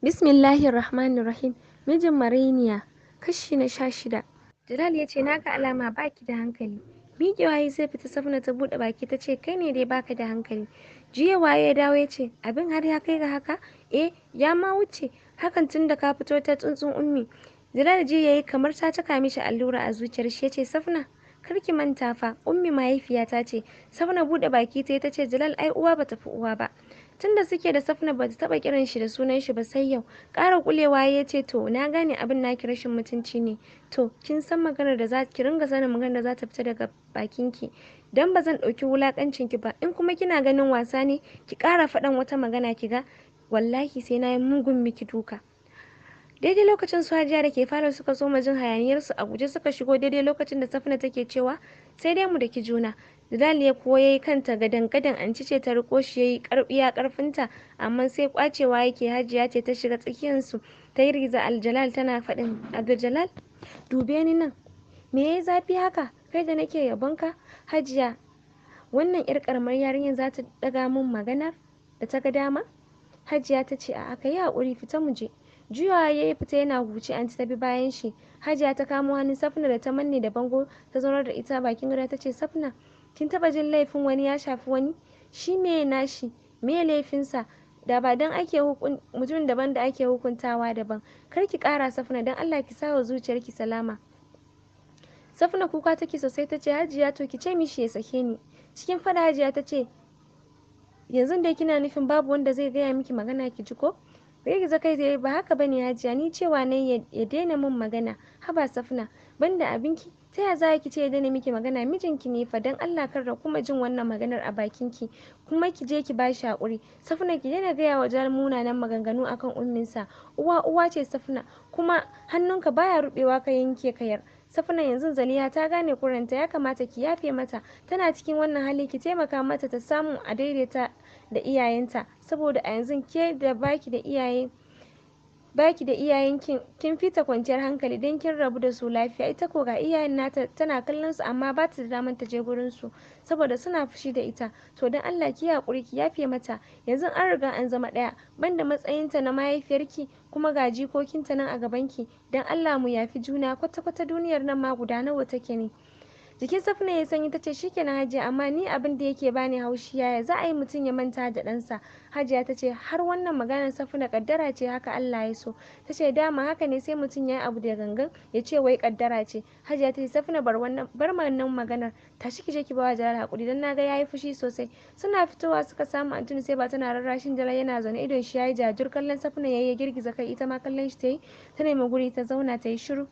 Bismillahir Rahmanir Rahim. Mijin Marainiya, kashi na 16. Jalal ya ce, na ga alama baki da hankali. Miƙewa ya zai fita, Safna ta buɗe baki ta ce, kai ne dai baka da hankali. Juyawa ya dawo ya ce, abin har ya kai ga haka? Eh, ya ma wuce. Hakan tun da ka fito ta tsuntsun Ummi. Jalal ji yayi kamar ta caka mishi allura a zuciyar shi, ya ce, Safna, kar ki manta fa, Ummi mahaifiyata ce. Safna buɗe baki ta ce, Jalal, ai uwa bata fi uwa ba. Tunda suke da Safna bata taba kiran shi da sunan shi ba sai yau. Ƙara kulewa ya ce, to na gane abin naki rashin mutunci ne. To kin san maganar da za ki ringa sanin maganar da za ta fita daga bakin ki. Dan ba zan ɗauki wulakancin ki ba. In kuma kina ganin wasa ne, ki ƙara faɗan wata magana ki ga, wallahi sai na yi mugun miki duka. Daidai lokacin su Hajiya da ke falo suka soma jin hayaniyar su, a guje suka shigo daidai lokacin da Safna take cewa, sai dai mu daki juna. Jalal ya kuwa yayi kanta gadan gadan, anci ce ta riko shi yayi karbiya karfinta, amma sai kwacewa yake. Hajiya ce ta shiga tsakiyar su ta girgiza Aljalal tana faɗin, Abdul dube ni nan, me yayi zafi haka, kai da nake yabonka? Hajiya, wannan yar karamar yarinyar za ta daga mun maganar da ta ga dama? Hajiya ta ce, a'a, ka yi haƙuri, fita mu je. Juyawa ya yi fita yana huci, anti ta bi bayan shi. Hajiya ta kamo hannun Safna da ta manne da bango, ta zaunar da ita bakin gado, ta ce, Safna, kin taba jin laifin wani ya shafi wani? Shi meye nashi? Meye laifinsa? Da ba dan ake mutum daban da ake hukuntawa daban. Kar ki kara, Safna, dan Allah ki sawa zuciyarki salama. Safna kuka take sosai, ta ce, Hajiya, to ki ce mishi ya sake ni. Cikin fada Hajiya ta ce, yanzu dai kina nufin babu wanda zai gaya miki magana ki ji ko? Girgiza kai ta yi, ba haka bane Hajiya, ni cewa nayi ya daina min magana. Haba Safna, banda abinki, ta ya za ki ce ya daina miki magana? Mijinki ne fa. Dan Allah kar da kuma jin wannan maganar a bakinki, kuma ki je ki bashi hakuri. Safna, ki daina gaya wa Jalal munanan maganganu akan umminsa. Uwa uwa ce Safna, kuma hannunka baya rubewa ka yanke kayar. Safna, yanzu Zaliha ta gane kuranta, ya kamata ki yafe mata. Tana cikin wannan hali, ki taimaka mata ta samu a daidaita da iyayenta, saboda a yanzu ke da baki da iyaye, baki da iyayen, kin fita kwanciyar hankali don kin rabu da su lafiya. Ita ko ga iyayen nata tana kallon su, amma ba ta da damar ta je gurin su saboda suna fushi da ita. To don Allah ki hakuri, ki yafe mata, yanzu an riga an zama ɗaya, banda matsayinta na mahaifiyarki, kuma ga jikokinta nan a gabanki. Don Allah mu yafi juna, kwata kwata duniyar nan ma guda nawa take ne? Jikin Safna ya sanyi, ta ce, shikenan Hajiya, amma ni abin da yake bani haushi, yaya za a yi mutum ya manta da ɗansa? Hajiya ta ce, har wannan maganar Safna, kaddara ce, haka Allah ya so. Ta ce, dama haka ne, sai mutum ya yi abu da gangan ya ce wai kaddara ce. Hajiya ta ce, Safna, bar wannan, bar wannan maganar, tashi ki je ki bawa Jalal hakuri, dan naga yayi fushi sosai. Suna fitowa suka samu Antoni sai ba tana rarrashin Jalal, yana zaune idon shi yayi jajur. Kallon Safna yayi ya girgiza kai, ita ma kallon shi tayi, ta nemi guri ta zauna ta yi shiru.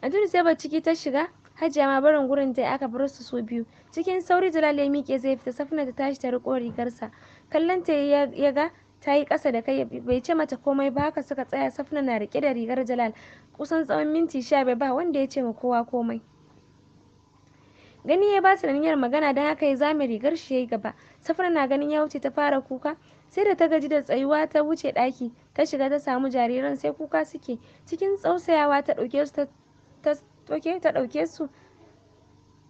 Antoni sai ba ciki ta shiga, Hajiya ma barin gurin ta aka bar su su biyu. Cikin sauri Jalal ya miƙe zai fita, Safna ta tashi ta riƙo rigarsa. Kallon ta ya ga ta yi ƙasa da kai, bai ce mata komai ba. Haka suka tsaya, Safna na riƙe da rigar Jalal kusan tsawon minti 15, ba wanda ya ce ma kowa komai. Gani ya bata da niyyar magana, don haka ya zame rigar shi yayi gaba. Safna na ganin ya wuce ta fara kuka, sai da ta gaji da tsayuwa ta wuce ɗaki ta shiga, ta samu jariran sai kuka suke. Cikin tsausayawa ta ɗauke su ta ɗauke su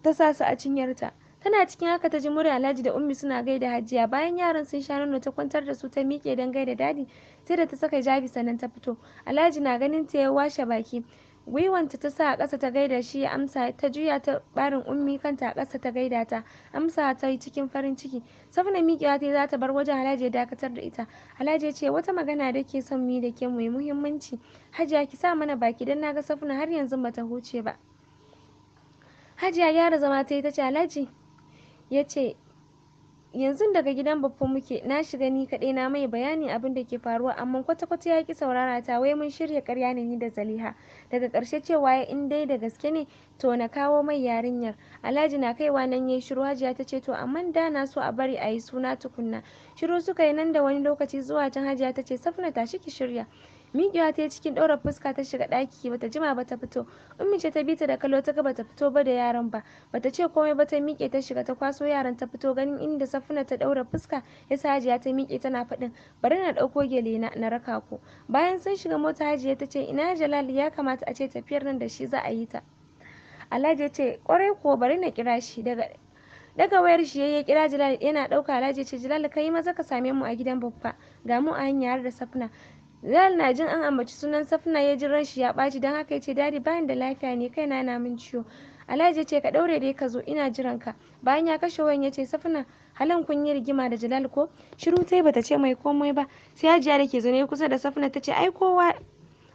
ta sa su a cinyarta. Tana cikin haka ta ji murya Alhaji da Ummi suna gaida Hajiya. Bayan yaran sun sha nono ta kwantar da su, ta miƙe don gaida Dadi, sai da ta saka hijabi sannan ta fito. Alhaji na ganin ta ya washe baki. Gwiwanta ta sa a ƙasa ta gaida shi, ya amsa. Ta juya ta barin Ummi kanta a ƙasa ta gaida ta, amsa ta yi cikin farin ciki. Safna miƙewa ta za ta bar wajen, Alhaji ya dakatar da ita. Alhaji ya ce, wata magana da ke son mu yi da ke mai muhimmanci. Hajiya, ki sa mana baki, don naga Safna har yanzu bata huce ba. Hajiya gyara zama ta yi, ta ce, Alhaji ya ce, yanzu daga gidan Baffa muke, na shiga ni kaɗai na mai bayani abin da ke faruwa, amma kwata-kwata ya ki saurara ta, wai mun shirya ƙarya ne ni da Zaliha. Daga ƙarshe cewa ya in dai da gaske ne, to na kawo mai yarinyar. Alhaji na kaiwa nan yayi shiru. Hajiya ta ce, to amma da na so a bari a yi suna tukunna. Shiru suka yi nan da wani lokaci, zuwa can Hajiya ta ce, Safna, tashi ki shirya. Miƙewa ta yi cikin ɗaura fuska ta shiga ɗaki, bata jima ba ta fito. Ummi ce ta bi ta da kallo, ta ga bata fito ba da yaran ba. Bata ce komai ba, ta miƙe ta shiga ta kwaso yaran ta fito. Ganin inda Safna ta ɗaura fuska yasa Hajiya ta miƙe tana faɗin, bari na ɗauko gyale na na raka ku. Bayan sun shiga mota Hajiya ta ce, ina Jalal, ya kamata a ce tafiyar nan da shi za a yi ta. Alhaji ya ce, ƙwarai kuwa, bari na kira shi. Daga Daga wayar shi ya kira Jalal, yana ɗauka Alhaji ya ce, Jalal, kai maza ka same mu a gidan Baffa, ga mu a hanya har da Safna. Jalal na jin an ambaci sunan Safna ya ji ran shi ya ɓaci, don haka ya ce, Daddy, bani da lafiya ne, kaina na min ciwo. Alhaji ya ce, ka ɗaure dai ka zo, ina jiran ka. Bayan ya kashe wayan ya ce, Safna, halan kun yi rigima da Jalal ko? Shiru tai bata ce mai komai ba. Sai Hajiya da ke zaune kusa da Safna ta ce, ai kowa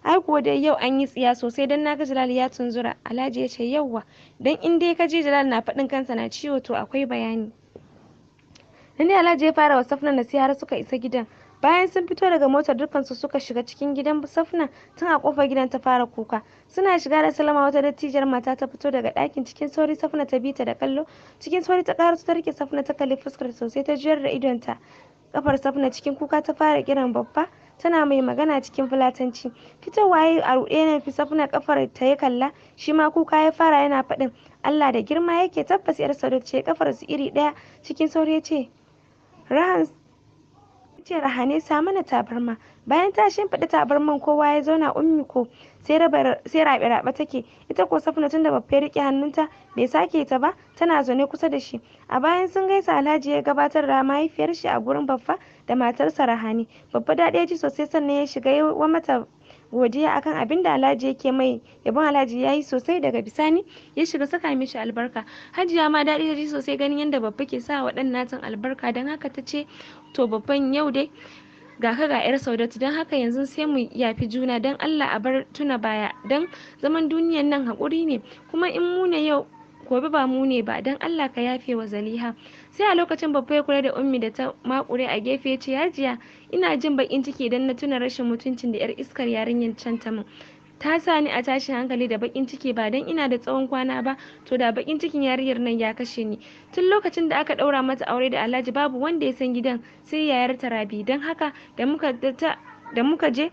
ai kuwa dai yau an yi tsiya sosai, don naga Jalal ya tunzura. Alhaji ya ce, yauwa, don in dai ka ji Jalal na faɗin kansa na ciwo, to akwai bayani. Nan dai Alhaji ya fara wa Safna nasiha har suka isa gidan. Bayan sun fito daga motar, dukkansu suka shiga cikin gidan Safna. Tun a kofar gidan ta fara kuka. Suna shiga da salama wata dattijiyar mata ta fito daga ɗakin cikin sauri. Safna ta bi ta da kallo. Cikin sauri ta ƙaraso ta rike Safna, ta kalli fuskar sosai, ta juyar da idonta kafar Safna. Cikin kuka ta fara kiran Babba, tana mai magana cikin Fulatanci. Fitowa yayi a ruɗe yana fi Safna, kafar ta ya kalla, shi ma kuka ya fara yana faɗin, Allah da girma yake, tabbas yar Sadiq ce, kafar su iri ɗaya. Cikin sauri ya ce, Rahan ce, Rahane, sa mana tabarma. Bayan ta shimfiɗa tabarman kowa ya zauna, Ummi ko sai raɓe-raɓe take. Ita ko Safna, tunda Baffa ya riƙe hannunta bai sake ta ba, tana zaune kusa da shi. A bayan sun gaisa, Alhaji ya gabatar da mahaifiyar shi a gurin Baffa da matarsa Rahane. Babba daɗi ya ji sosai, sannan ya shiga yi wa mata godiya akan abin da Alhaji yake mai. Yabon Alhaji ya yi sosai, daga bisani ya shiga saka mishi albarka. Hajiya ma daɗi ta ji sosai ganin yadda Babba ke sa wa ɗan natan albarka, don haka ta ce, to babban, yau dai ga ka ga yar Saudatu, don haka yanzu sai mu yafi juna, don Allah a bar tuna baya, don zaman duniyan nan haƙuri ne, kuma in mu ne yau, gobe ba mu ne ba, don Allah ka yafe wa Zaliha. Sai a lokacin Babba ya kula da Ummi da ta makure a gefe, ya ce, Hajiya, ina jin bakin ciki idan na tuna rashin mutuncin da yar iskar yarinyar can ta min. Ta sa ni a tashin hankali da bakin ciki. Ba dan ina da tsawon kwana ba, to da bakin cikin yarinyar nan ya kashe ni. Tun lokacin da aka daura mata aure da Alhaji, babu wanda ya san gidan sai yayar ta Rabi. Don haka da muka je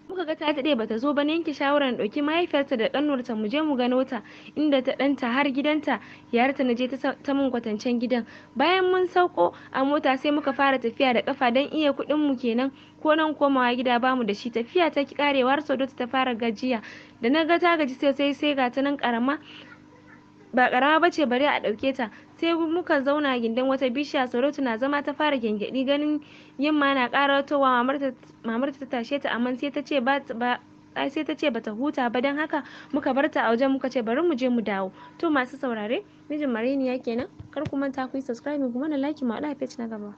muka ga ta daɗe bata zo ba, na yanke shawarar na ɗauki mahaifiyarta da ƙanwarta mu je mu gano ta inda ta ɗanta har gidanta. Yayarta na je ta mun kwatancen gidan. Bayan mun sauko a mota, sai muka fara tafiya da ƙafa, don iya kuɗin mu kenan, ko nan komawa gida bamu da shi. Tafiya ta ki karewa har Saudatu ta fara gajiya. Da na ga ta gaji sosai, sai ga ta nan ƙarama, ba karama bace bare a ɗauke ta, sai muka zauna gindin wata bishiya. Saudatu na zama ta fara gyangyaɗi. Ganin yamma na ƙaratowa, mamarta ta tashe ta, amma sai ta ce bata huta ba. Don haka muka bar ta a wajen, muka ce bari mu je mu dawo. To masu saurare, Mijin Marainiya kenan. Kar ku manta ku yi subscribe, kuma na like mu haɗu a page na gaba.